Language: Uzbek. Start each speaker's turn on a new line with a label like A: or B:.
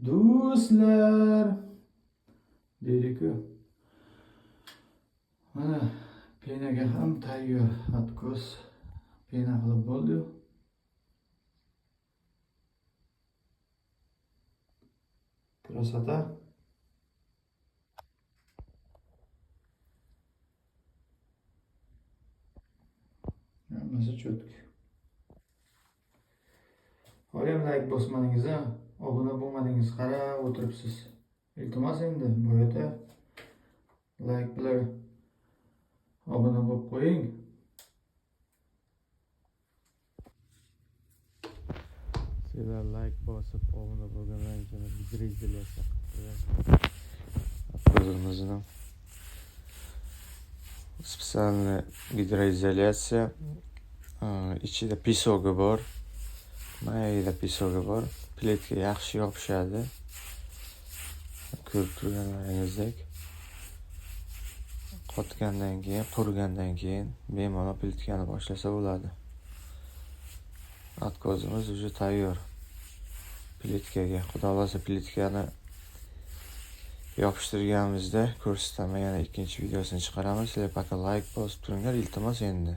A: Do'stlar deydi-ku. Mana пена ga ham tayyor откос, пена qilib bo'ldi. Красота. Hammasi четко. Haliyam layk bosmadingiz a, obuna bo'lmadingiz, qarab o'tiribsiz. Iltimos, endi bu yerda layk bilan obuna bo'lib qo'ying.
B: Sizlar layk bosib obuna bo'lgandan keyin gidroizolyatsiya qilib o'zimizni специальный гидроизоляция, ichida песок i bor, mayda песок i bor, plitka yaxshi yopishadi. Ko'rib turganlaringizdek, qotgandan keyin, qurigandan keyin bemalol plitkani boshlasa bo'ladi. Откос imiz уже tayyor plitkaga. Xudo xohlasa, plitkani yopishtirganimizda ko'rsataman, yana ikkinchi videosini chiqaramiz. Sizlar пока layk bosib turinglar, iltimos endi.